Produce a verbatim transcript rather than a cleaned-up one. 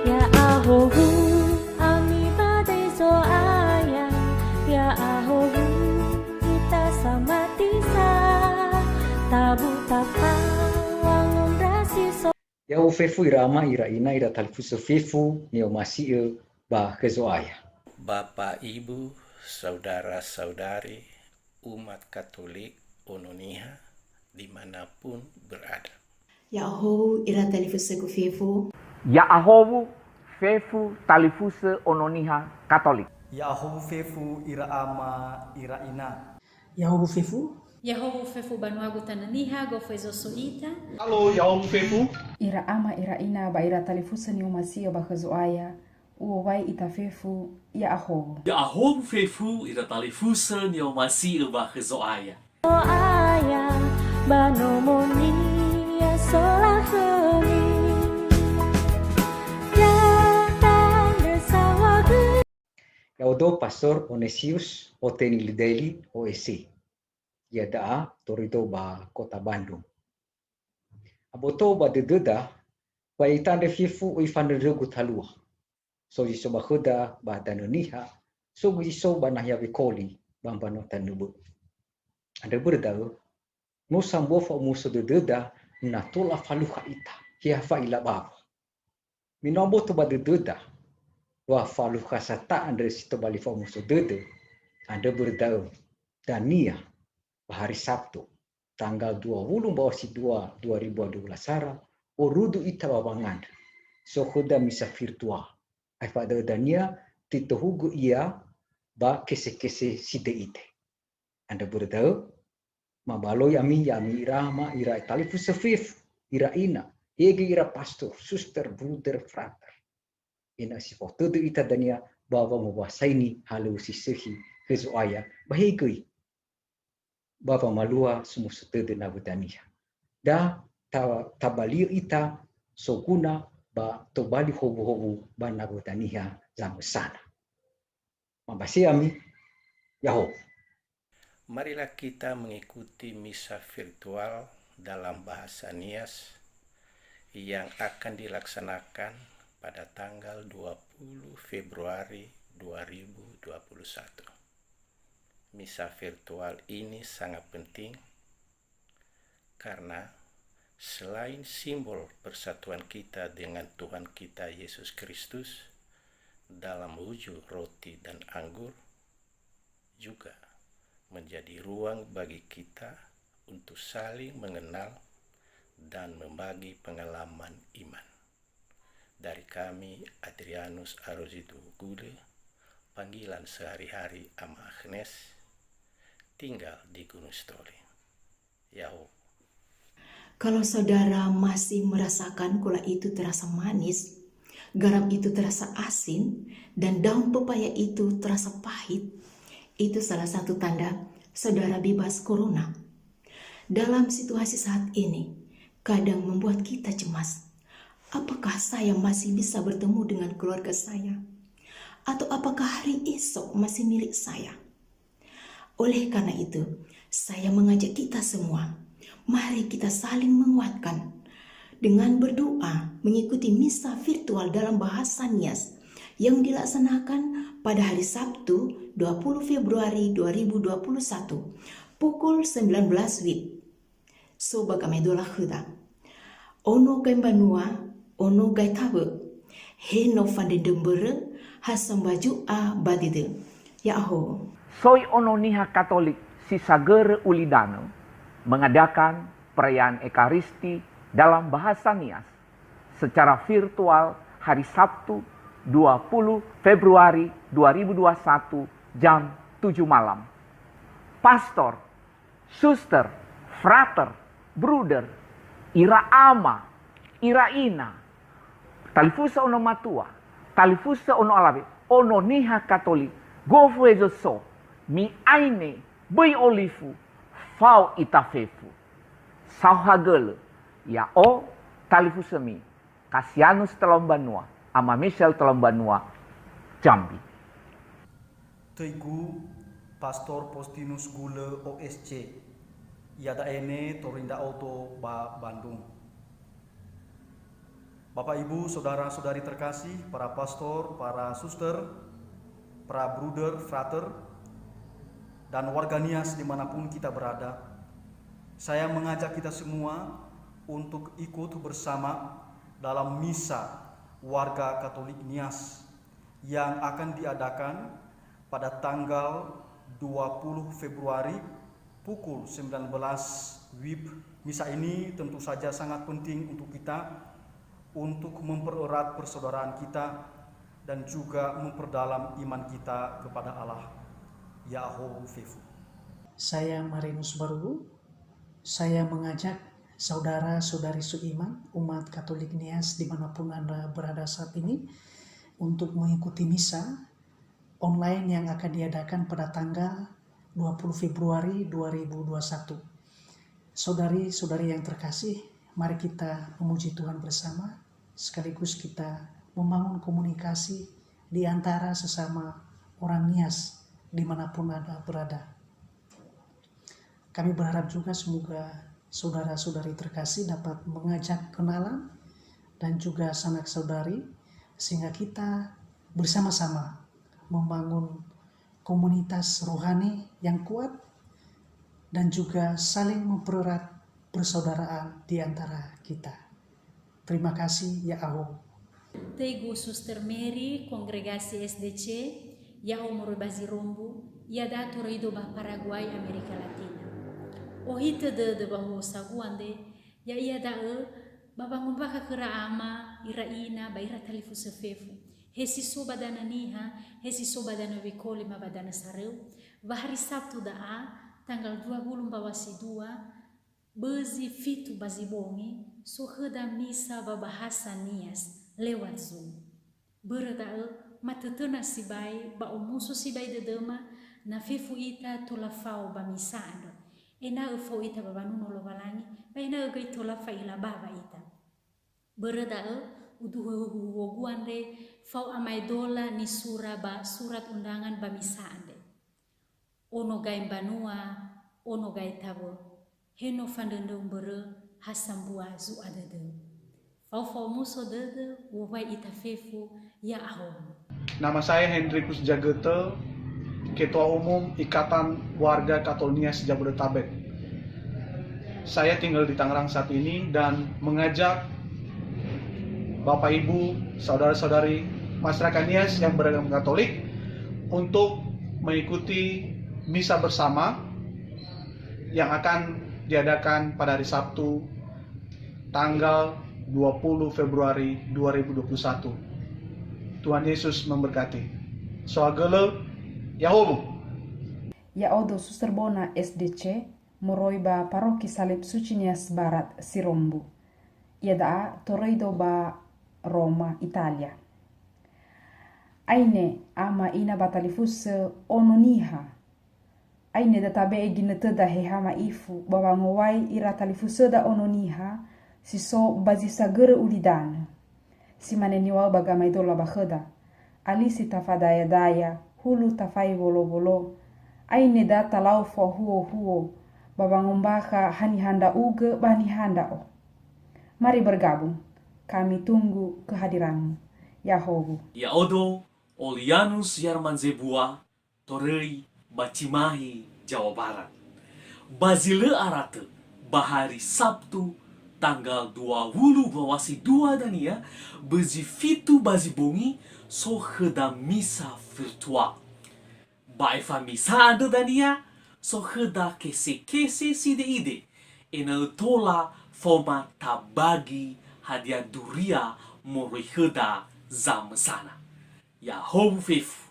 Ya'ahowu, ami badai Zo'aya, ya'ahowu, ita samatisa, tabu tafa, wangondrasi so. Ya'ahowu fefu ira ama, ira ina, ira talifusö fefu ni'omasi'ö ba khö Zo'aya. Bapak, Ibu, saudara-saudari, umat Katolik, ono Niha, dimanapun berada. Ya'ahowu ira talifusögu fefu. Ya'ahowu fefu talifusö ono Niha Katolik. Ya'ahowu fefu ira ama, ira ina. Ya'ahowu fefu. Ya'ahowu fefu banuagu tanö Niha gofu ezo so ita. Halo, ya'ahowu fefu. Ira ama, ira ina, ba ira talifusö ni'omasi'ö ba khö Zo'aya, u'owai ita fefu, ya'ahowu. Ya'ahowu fefu ira talifusö ni'omasi'ö ba khö Zo'aya. Zo'aya, ba nomo-Nia solakhömi. Ya tandrö saŵa gö- Ya'odo Pastor Onesius Oteni Lideli, O S C. Ia da'a toröi-do ba kota Bandung. Aboto ba dödöda, wa itandre fefu oi fanöndrögu talua. So zi so ba khöda ba danö Niha, so göi zi so ba nahia wekoli ba mbanua tanö bö'ö. Andrö börö da'ö, no sambua fa'omuso dödöda na tola falukha ita, he ha fa'ila bawa. Me no aboto ba dödöda, wa falukha sata andrö si tobali fa'omuso dödö, andrö börö da'ö, dania ba hari Sabtu, tanggal dua puluh mbawasi dua, dua ribu dua belas sara, orudu ita ba wangandrö. So khöda misa virtual. Aefa da'ö dania, titohugö ia ba kese-kese side'ide. Andrö börö da'ö, mabaloi ami, ya'ami ira ama, ira talifusö fefu, ira ina, he göi ira pastor, suster, bruder, frater. Ena'ö si fao tödö ita dania ba wamowuasaini halöŵö si sökhi khö Zo'aya, ba he göi ba wamalua somuso tödö nawöda Niha. Da ta-, tabali'ö ita soguna ba tobali howuhowu ba nawöda Niha zamösana. Mabase ami, ya'ahowu. Marilah kita mengikuti misa virtual dalam bahasa Nias yang akan dilaksanakan pada tanggal dua puluh Februari dua ribu dua puluh satu. Misa virtual ini sangat penting karena selain simbol persatuan kita dengan Tuhan kita Yesus Kristus dalam wujud roti dan anggur, juga menjadi ruang bagi kita untuk saling mengenal dan membagi pengalaman iman. Dari kami, Adrianus Arozitu Gule, panggilan sehari-hari Ama Agnes, tinggal di Gunung Sitoli. Ya'ahowu. Kalau saudara masih merasakan gula itu terasa manis, garam itu terasa asin, dan daun pepaya itu terasa pahit, itu salah satu tanda saudara bebas corona. Dalam situasi saat ini, kadang membuat kita cemas. Apakah saya masih bisa bertemu dengan keluarga saya? Atau apakah hari esok masih milik saya? Oleh karena itu, saya mengajak kita semua, mari kita saling menguatkan dengan berdoa mengikuti misa virtual dalam bahasa Nias yang dilaksanakan pada hari Sabtu, dua puluh Februari dua ribu dua puluh satu, pukul sembilan belas wib. So ba gamaedola khöda. Ono gae mbanua, ono gae tawö. He no fandröndrö mbörö, ha sambaju'a ba dödö. Ya'ahowu. Soi ono Niha Katolik si sagörö ulidanö mengadakan perayaan Ekaristi dalam bahasa Nias secara virtual hari Sabtu, dua puluh Februari dua ribu dua puluh satu, jam tujuh malam. Pastor, suster, frater, bruder, ira ama, ira ina, talifusö ono matua, talifusö ono alawe, ono Niha Katolik, gofu ezo so, mi'aine, böi olifu, fao ita fefu. Saohagölö, ya'o, talifusömi, Kasianus Telaumbanua, Ama Michel Telaumbanua, Jambi. Töigu, Pastor Postinus Gulö, O S C. Iada'e ne toröi ndra'odo ba Bandung. Bapak, Ibu, saudara-saudari terkasih, para pastor, para suster, para bruder, frater, dan warga Nias dimanapun kita berada, saya mengajak kita semua untuk ikut bersama dalam misa warga Katolik Nias yang akan diadakan pada tanggal dua puluh Februari pukul sembilan belas W I B. Misa ini tentu saja sangat penting untuk kita, untuk mempererat persaudaraan kita dan juga memperdalam iman kita kepada Allah. Ya'ahowu fefu. Saya Marinus Barugu. Saya mengajak saudara-saudari seiman, umat Katolik Nias dimanapun Anda berada saat ini, untuk mengikuti misa online yang akan diadakan pada tanggal dua puluh Februari dua ribu dua puluh satu. Saudari-saudari yang terkasih, mari kita memuji Tuhan bersama, sekaligus kita membangun komunikasi di antara sesama orang Nias dimanapun Anda berada. Kami berharap juga semoga saudara-saudari terkasih dapat mengajak kenalan dan juga sanak saudari, sehingga kita bersama-sama membangun komunitas rohani yang kuat dan juga saling mempererat persaudaraan di antara kita. Terima kasih, ya'ahowu. Teguh Suster Mary, kongregasi S D C, ya'o moroi ba Zirombu, iada'a toröido ba Paraguay, Amerika Latina. Ohitö dödö ba huosagu andre, ya'ia da'ö ba wangombakha khöra ama, ira ina, ba ira talifusö fefu. He si so ba danö Niha, he si so ba danö Wekoli ma ba danö Saröu, wa hari Sabtu da'a, tanggal dua puluh mbawa si dua, bözi fitu ba zi bongi, so khöda misa ba bahasa Nias lewat Zoom. Börö da'ö, matötöna sibai ba omuso sibai dödöma, na fefu ita tola fao ba misa andrö. Ena'ö fao ita ba wanunö Lowalangi, ba ena'ö göi tola fa'ila bawa ita. Börö da'ö, uduhö huhuogu andre fao amaedola nisura ba surat undangan ba misa andre. Ono gae mbanua, ono gae tawö. He no fandröndröu mbörö ha sambua zu'a dödöu. Fao fa'omuso dödö, wowae ita fefu, ya'ahowu. Nama saya Hendrikus Jagötö, Ketua Umum Ikatan Warga Katolik Nias Jabodetabek. Saya tinggal di Tangerang saat ini dan mengajak Bapak Ibu, saudara-saudari masyarakat Nias yang beragama Katolik untuk mengikuti misa bersama yang akan diadakan pada hari Sabtu, tanggal dua puluh Februari dua ribu dua puluh satu. Tuhan Yesus memberkati. Sohagölö, ya'ahowu. Ya'odo Suster Bona S D C, moroi ba Paroki Salib Suci Nias Barat, Sirombu. Iada'a toröido ba Roma, Italia. Aine, ama, ina, ba talifusö Ono Niha. Aine da tabe'e ginötöda heha ma'ifu ba wangowai ira talifusöda Ono Niha si so ba zi sagörö ulidanö. Si mane niŵa'ö ba gamaedola ba khöda, "A li si tafadaya-daya, hulu tafai wolo-wolo, aine da talau fahuo-huo, ba wangombakha haniha ndra'ugö ba haniha ndra'o." Mari bergabung, kami tunggu kehadiranmu. Ya'ahowu. Ya'odo Olianus Yarmanzebua, toröi ba Cimahi, Jawa Barat. Ba zi lö aratö, ba hari Sabtu, tanggal dua puluh mbawa si dua dania, bözi fitu ba zi bongi, so khöda misa virtual. Ba aefa misa andrö dania, so khöda kese-kese side'ide, ena'ö tola faoma tabagi hadia duria moroi khöda zamösana. Ya'ahowu fefu.